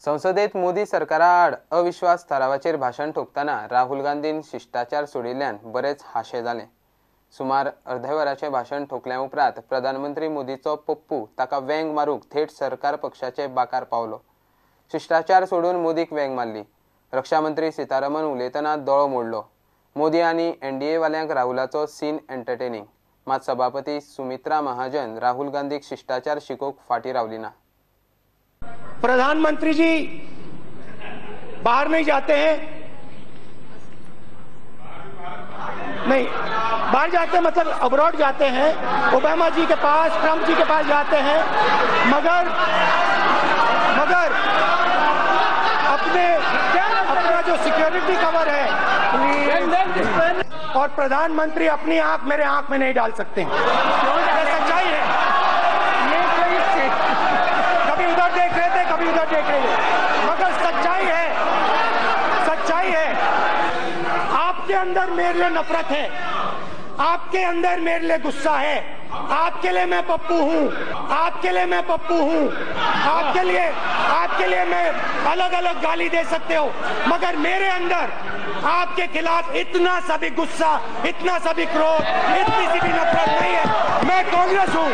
संसदेत मोदी सरकारा आड अविश्वास थारावाचेर भाशण ठोकतना राहुल गांधीन शिश्टाचार सोडिल्ल्यान बरेच हाशे जाले. सुमार अर्ध्या वराचें भाशण ठोकल्या उपरांत प्रधानमंत्री मोदीचो पप्पू ताका वेंग मारूंक थेट सरकार पक्षाचे बाकार पावलो. शिश्टाचार सोडून मोदीक वेंग मारली. रक्षा मंत्री सीतारमन उलयतना दोळो मोडलो. मोदी आनी एनडीए वाल्यांक राहुलाचो सीन एंटरटेनिंग. मात सभापती सुमित्रा महाजन राहुल गांधीक शिश्टाचार शिकोवंक फाटीं रावली ना. प्रधानमंत्री जी बाहर नहीं जाते हैं, नहीं बाहर जाते हैं मतलब अब्रॉड जाते हैं, ओबामा जी के पास, ट्रंप जी के पास जाते हैं, मगर मगर अपने अपना जो सिक्योरिटी कवर है और प्रधानमंत्री अपनी आंख मेरे आंख में नहीं डाल सकते हैं। सच्चाई है, कभी उधर देख रहे थे, कभी उधर देख रहे थे, मगर सच्चाई है, सच्चाई है। आपके अंदर मेरे लिए नफरत है, आपके अंदर मेरे लिए गुस्सा है, आपके लिए मैं पप्पू हूं, आपके लिए मैं पप्पू हूं, आपके लिए मैं अलग अलग गाली दे सकते हो, मगर मेरे अंदर आपके खिलाफ इतना सा भी गुस्सा, इतना सा भी क्रोध, इतनी सी भी नफरत नहीं है। मैं कांग्रेस हूं,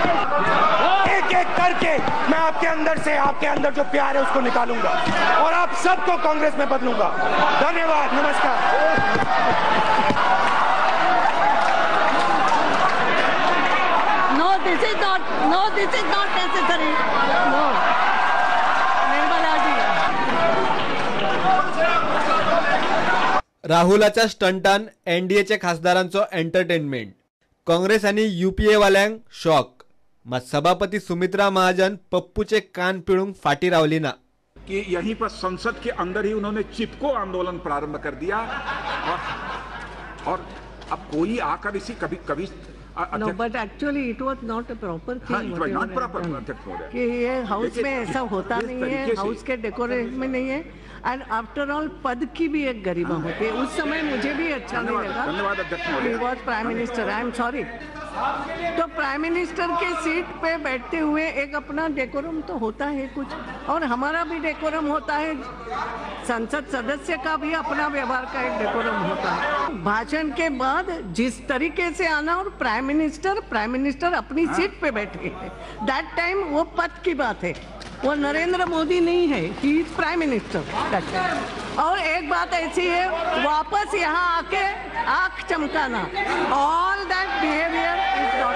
एक एक करके मैं आपके अंदर से, आपके अंदर जो प्यार है उसको निकालूंगा और आप सबको कांग्रेस में बदलूंगा। धन्यवाद, नमस्कार। No, this is not. No, this is not necessary. No. Nirmala ji. राहुलाच्या स्टंटान एनडीएच्या खासदारांचो एंटरटेनमेंट, काँग्रेस आनी यूपीए वाल्यांक शॉक. मात सभापती सुमित्रा महाजन पप्पूचे कान पिळूंक फाटीं रावली ना. कि यहीं पर संसद के अंदर ही उन्होंने चिपको आंदोलन प्रारंभ कर दिया और अब कोई आकर इसी कभी कभी No, but actually it was not a proper thing. हाँ, it was not proper. कि ये हाउस में ऐसा होता नहीं है, हाउस के डेकोरेशन में नहीं है। एंड आफ्टर ऑल पद की भी एक गरिमा होती है। उस समय मुझे भी अच्छा नहीं लगा। धन्यवाद अध्यक्ष। He was prime minister, I am sorry. तो prime minister K seat pay बैठते हुए एक अपना डेकोरम तो होता है कुछ, और हमारा भी डेकोरम होता है, संसद सदस्य का भी अपना व्यवहार का एक डेकोरम होता है। भाषण के बाद जिस तरीके से आना, और प्राइम मिनिस्टर अपनी सीट पे बैठे हैं, that time वो पद की बात है, वो नरेंद्र मोदी नहीं है, he is prime minister. और एक बात ऐसी है, वापस यहाँ आके आँख चमकाना, all that behaviour is not.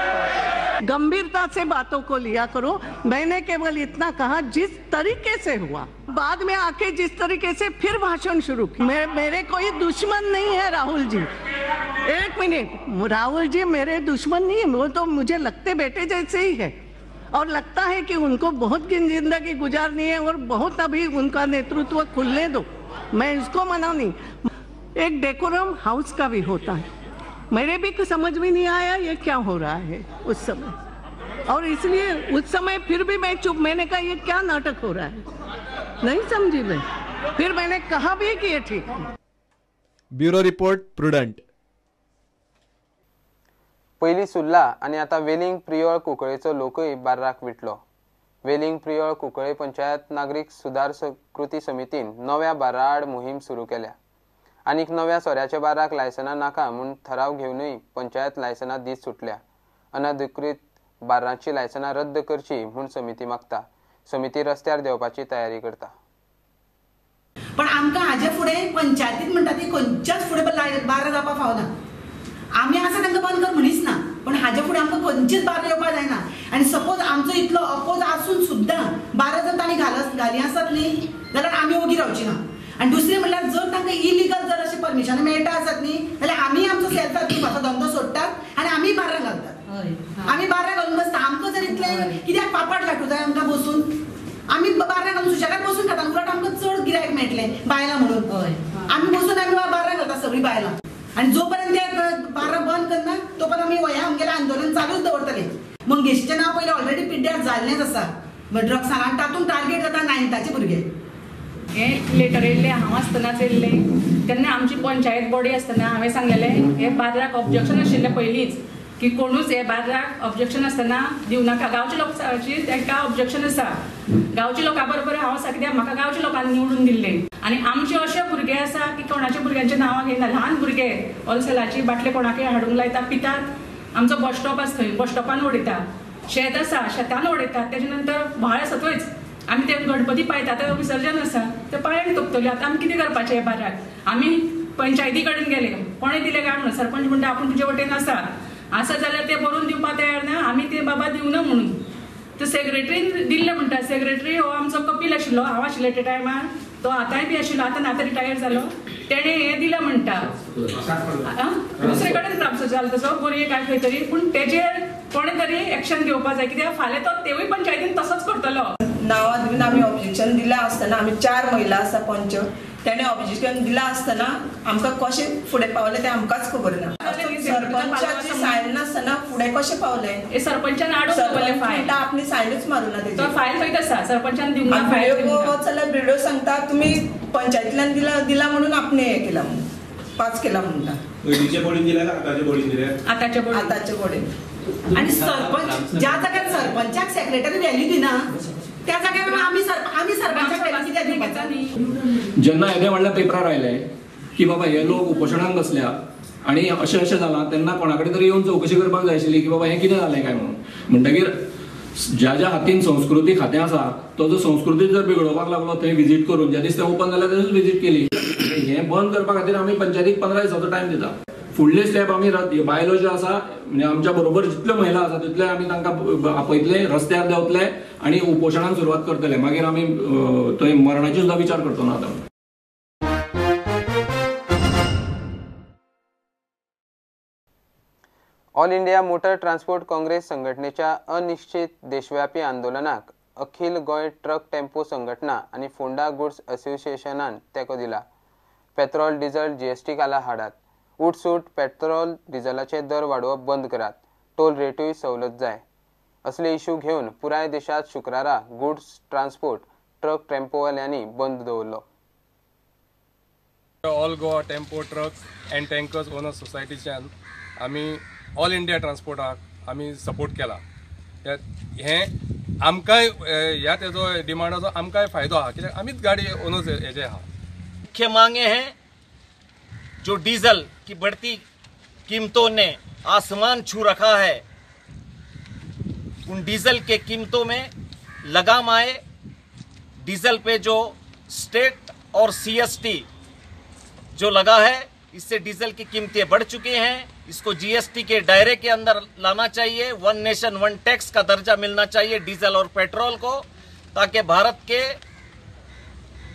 गंभीरता से बातों को लिया करो। मैंने केवल इतना कहा, जिस तरीके से हुआ, बाद में आके जिस तरीके से फिर भाषण शुरू किया। मेरे कोई दुश्मन नहीं है राहुल जी, एक मिनट, राहुल जी मेरे दुश्मन नहीं है, वो तो मुझे लगते बेटे जैसे ही है, और लगता है कि उनको बहुत जिंदगी गुजारनी है और बहुत अभी उनका नेतृत्व खुलने दो, मैं इसको मना नहीं। एक डेकोरम हाउस का भी होता है, मेरे भी कुछ समझ में नहीं आया ये क्या हो रहा है उस समय, और इसलिए उस समय फिर भी मैं चुप। मैंने कहा ये क्या नाटक हो रहा है, नहीं समझी मैं, फिर मैंने कहा भी कि ये ठीक है। Bureau report, Prudent. पयलीं सुर्ला आनी आतां वेलिंग प्रियोळ कुंकळेचो लोकय बार्राक विटलो. वेलिंग प्रियोळ कुंकळे पंचायत नागरीक सुदार कृती समितीन नव्या बार्रा आड मोहीम सुरू केल्या. आनीक नव्या सोऱ्याच्या बार्राक लायसनां नाका म्हूण ठराव घेवनूय पंचायत लायसनां दीत सुटल्या. अनधिकृत बार्रांची लायसनां रद्द करची म्हूण समिती मागता. समिती रस्त्यार देंवपाची तयारी करता. पण आमकां हाजे फुडें पंचायतीत म्हणटा ती खंयच्याच फुडें बार्रा जावपाक फावना. आमी आसा तांकां बंद कर म्हणीच ना, पण हाजे फुडें आमकां खंयचीच बार्रा येवपाक जायना. आनी सपोज आमचो इतलो अपोज आसून सुद्दां बार्रा जर तांणी घाली आसत न्ही जाल्यार आमी ओगी रावची ना. आनी दुसरें म्हणल्यार जर तांकां इलिगल जर अशें परमिशन मेळटा आसत न्ही जाल्यार आमी आमचो सेल्फ हेल्प धंदो सोडटात आनी आमी बार्रा घालतात. आमी बार्रा घालून बसता. आमकां जर इतलें कित्याक पापड लाटूं जाय आमकां बसून, आमी बार्रा घालून सुशेगाद बसून खाता, उलट आमकां चड गिरायक मेळटलें बायलां म्हणून. आमी बसून आमी बार्रा घालता सगळीं बायलां. आनी जो पर्यंत ते बार्रा बंद करना तो पर्यंत आमी हें आमगेलें आंदोलन चालूच दवरतले. मंगेशीचें नांव पयलीं ऑलरेडी पिड्ड्यार जाल्लेंच आसा ड्रग्सान, आनी तातूंत टार्गेट जाता नायन्थाचे भुरगे. हें लेटर येयल्लें, हांव आसतनाच येयल्लें तेन्ना आमची पंचायत बॉडी आसतना हांवें सांगलेलें हे बार्राक ऑब्जेक्शन आशिल्लें पयलींच की कोणूच हे बार्राक ऑब्जेक्शन आसतना दिवं नाका. गांवच्या लोकांची तांकां ऑब्जेक्शन आसा. गांवच्या लोकां बरोबर हांव आसा कित्याक म्हाका गांवच्या लोकांनी निवडून दिल्ले. आनी आमचे अशे भुरगे आसा की कोणाच्या भुरग्यांच्या नांवां घेयना. ल्हान भुरगे होलसेलाची बाटले कोणाकय हाडूंक लायता, पितात. आमचो बस स्टॉप आसा थंय, बस स्टॉपान उडयता. शेत आसा, शेतान उडयतात. तेजे नंतर व्हाळ आसा थंयच आमी ते गणपती पायता, आतां विसर्जन आसा ते पांयांक तोपतले. आतां आमी कितें करपाचें हे बार्राक? आमी पंचायती कडेन गेले, कोणें दिलें काय म्हणून सरपंच म्हणटा आपूण तुजे वटेन आसा, आसा जाल्यार ते बरोवन दिवपा तयार ना, आमी ते बाबा दिवना म्हणून. ते सेक्रेटरीन दिल्ले म्हणटा. सेक्रेटरी हो आमचो कपील आशिल्लो, हांव आशिल्ले त्या टायमार, तो आतांय बी आशिल्लो, आतां आतां रिटायर जालो. तेणें हें दिलें म्हणटा, दुसरे कडेन त्रास जालो तसो बोरये काय खंय तरी. पूण तेजेर कोणें तरी एक्शन घेवपा जाय कित्याक फाल्यां तो तेवूय पंचायतीन तसोच करतलो. नांवां दिवन आमी ऑब्जेक्शन दिलां आसतना आमी 4 महिला आसा पंच, तेणें ऑब्जेक्शन दिलां आसतना आमकां कशें फुडें पावलें तें आमकांच खबर ना. सरपंचाची सायन नासतना फुडें कशें पावलें? सरपंचान आडोवन दवरलें फायल, आपली सायनूच मारूना तेजी. फायल खंयच आसा, सरपंचान दिवंक ना फायल. वच जाल्यार बिडिओ सांगता तुमी पंचायतींतल्यान दिला म्हणून आपणे हें केलां म्हणून पास केला म्हणटा. पयलींच्या बोडीन दिल्या काय आतांच्या बोडीन दिल्या? आतांच्या बोडीन. आतांच्या बोडीन. आनी सरपंच ज्या जाग्यार सरपंचाक सेक्रेटरी व्हॅल्यू दिना त्या जाग्यार आमी सरपंचाक व्हॅल्यू कित्याक दिवपाचो? जेन्ना येदें व्हडल्या पेपरार आयलें की बाबा हे लोक उपोशणाक बसल्या आनी अशें अशें जालां, तेन्ना कोणा कडेन तरी येवन चवकशी करपाक जाय आशिल्ली की बाबा हें कितें जालें काय म्हणून. म्हणटगीर ज्या ज्या हातीन संस्कृती खातें आसा तो जो संस्कृती जर बिगडोवपाक लागलो थंय विजीट करून, ज्या दीस तें ओपन जाल्यार तेजूच विजीट केली. हें बंद करपा खातीर आमी पंचायतीक 15 दिसांचो टायम दिता. फुडले स्टेप आमी बायलो ज्यो आसा म्हणजे आमच्या बरोबर जितल्यो महिला आसा तितले आमी तांकां आपयतले, रस्त्यार देंवतले आनी उपोशणाक सुरवात करतले. मागीर आमी थंय मरणाची सुद्दां विचार करतो ना आतां. All India motor transport Congress संघटनेच्या अनिश्चित देशव्यापी आंदोलनाक अखिल गोंय ट्रक टेम्पो संघटना आनी फोंडा गुड्स असोसिएशनान तेंको दिला. पेट्रोल डिझल जीएसटी खाला हाडात, उठसूट पेट्रोल डिझलाचे दर वाडोवप बंद करात, टोल रेटूय सवलत जाय असले इशू घेवन पुराय देशांत शुक्रारा गुड्स ट्रान्सपोर्ट ट्रक टेम्पोवाल्यांनी बंद दवरलो. All Goa tempo trucks and tankers owners सोसायटीच्यान आमी ऑल इंडिया ट्रान्सपोर्टाक आमी सपोर्ट केला. हें आमकांय ह्या तेजो डिमांडाचो आमकांय फायदो आहा कित्याक आमीच गाडी ओनर्स हेजे आहा. मुख्य मांगे हैं जो डीजल की बढ़ती कीमतों ने आसमान छू रखा है, उन डीजल के कीमतों में लगाम आए। डीजल पे जो स्टेट और सीएसटी जो लगा है, इससे डीजल की कीमतें बढ़ चुकी हैं। इसको जीएसटी के दायरे के अंदर लाना चाहिए। वन नेशन वन टैक्स का दर्जा मिलना चाहिए डीजल और पेट्रोल को, ताकि भारत के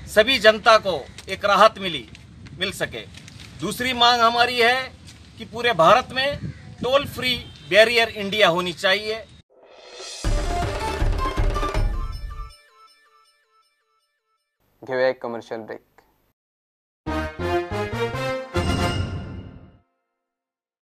सभी जनता को एक राहत मिल सके। दूसरी मांग हमारी है कि पूरे भारत में टोल फ्री बैरियर इंडिया होनी चाहिए। घेऊया एक कमर्शियल ब्रेक.